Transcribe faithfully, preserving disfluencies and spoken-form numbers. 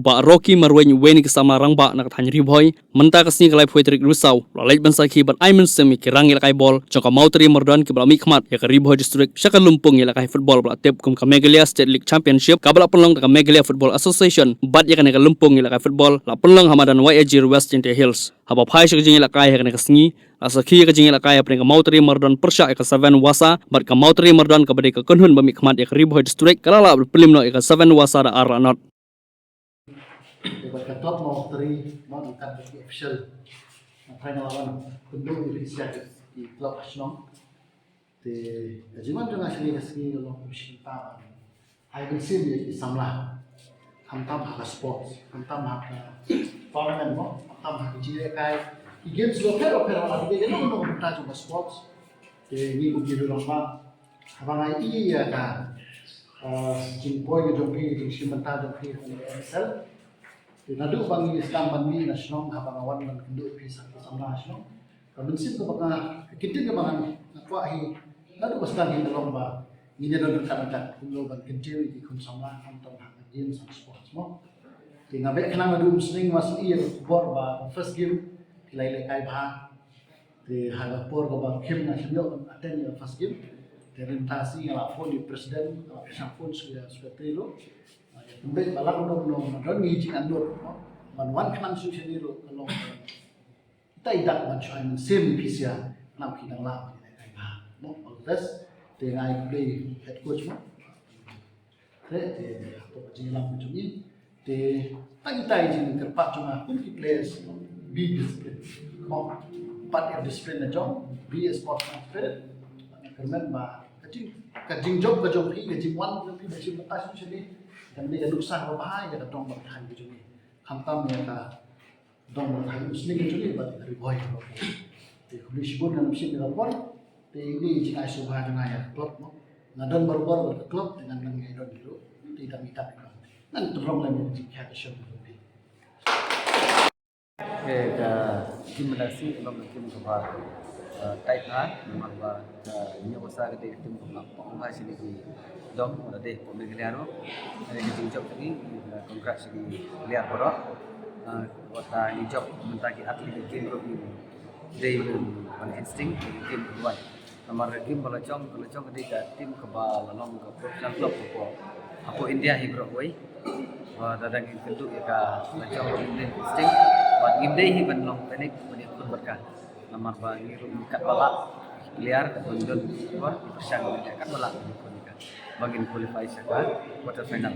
Bah Rocky Marwein, uwei na ki samla rangbah na ka thaiñ Ri Bhoi, mynta ka sngi ka laiphew tarik Risaw, u la leit ban sakhi bad ai mynsiem ïa ki rang ïalehkai bol jong ka Mawtari Mardon kiba la mihkhmat ïa ka Ri Bhoi District sha ka lympung ïalehkai football ba la tip kum ka Meghalaya State League Championship kaba la pynlong da ka Meghalaya Football Association, bad ïa kane ka lympung ïalehkai football la pynlong ha madan Y A G West Jaintia Hills. Haba phai sha ka jingïalehkai ha kane ka sngi, la sakhi ïa ka jingïalehkai hapdeng ka Mawtari Mardon pyrshah ïa ka Seven Wasa, bad ka Mawtari Mardon kaba dei ka kynhun ba mihkhmat ïa ka Ri Bhoi District ka la lah ban pynlip noh ïa ka Seven Wasa da ar la nod. Te bad ka club Mawtari, mo, nangta ka official. Nga trai nga la wan kynduh ïa phi sha ki club ha shnong. Te ka jingwan jong nga shane ka sngi ka long kum shi bynta ban ai mynsiem ïa ki samla. Khamtam ha ka sports, khamtam ha ka tournament, mo, khamtam ha ka jingïalehkai ki games bapher bapher, la ki dei kano kano ka bynta jong ka sports. Te ngi kum ki rangbah, haba nga ïohi ïa ka, ah, jingpoi ka jong phi, jingshim bynta jong phi ha ka M S L. Te naduh ba ngi sdang ban mih na shnong, haba nga wan ban kynduh ïa phi sa ki samla shnong, ka mynsiem kaba nga, ka kyntien kaba nga kwah hi, naduh ba sdang hi ka long ba ngin ïa don ryngkat ryngkat kumno ban kyntiew ïa ki khun samla khamtam ha ka games ha sports, mo. Te nga beh khnang naduh umsning nga sngewthuh ïa ka khubor ba first game ki la ïalehkai bha. Te ha ka por kaba khim nga shim ïoh attend ïa ka first game. Te mynta shi nga la phone ïa president, nga la phone sha secretary ruh. Nga ïa pynbeit ba lada kumno kumno nga don ngi jingangnud, mo, ban wan khnang shuh shane ruh ka long ita i dak ban shu ai mynsiem ïa phi sha, khnang phi dang lah ban ïalehkai bha, mo. All the best. Te nga ai khublei head coach, mo. Te, te, hapoh ka jingïalam ka jong ngi. Te, tang ita i jingkyrpad jong nga kum ki players, be disciplined. Mo, pat ïa discipline la jong, be a sportsman spirit. Nga kyrmen ba ka jing, ka jingjop ka jong phi, ka jingwan ka jong phi, ka jingmynta shuh shane, kan dei ka nuksa kaba bha ïa ka dong bad ka thaiñ ka jong ngi. Khamtam ïa ka dong bad ka thaiñ umsning ka jong ngi bad ka Ri Bhoi. Te khublei shibun, ngan ym shim ïa ka por. Te ine i jingai sngewbha jong nga ïa ka club, mo. Nga don barabor bad ka club, te ngan nang ngai don hi ruh. Te ita ita ita. Ngan tyrong lem ïa ka jingkhia ka shong ka jong phi. Te ka team mynta shi ka long ka team kaba, eh, tight bha, namar ba ka Nyaw Wasa ka dei ka team kaba pang bha shane ki dong, wat la dei hapoh Meghalaya ruh. Ka dei ka jingjop ka dei, eh, congrats sha ki player baroh. Eh, wat la ngi jop mynta ki athlete ki game ruh ngi dei ban instinct ki game ruh wan. Namar ka game ba la jong, ba la jong ka dei ka team kaba la long ka professional club hapoh, hapoh India hi baroh kawei. Ba lada ngin kynduh ïa ka la jong ruh ngim dei instinct. Bad ngim dei hi ban long panic, ban ïakhun bad ka. Namar ba ngi ruh ngi katba lah player, katba ngi don squad, ngi pyrshang ngi katba lah ngi ïakhun ïa ka ba ngin qualify sha ka quarter final.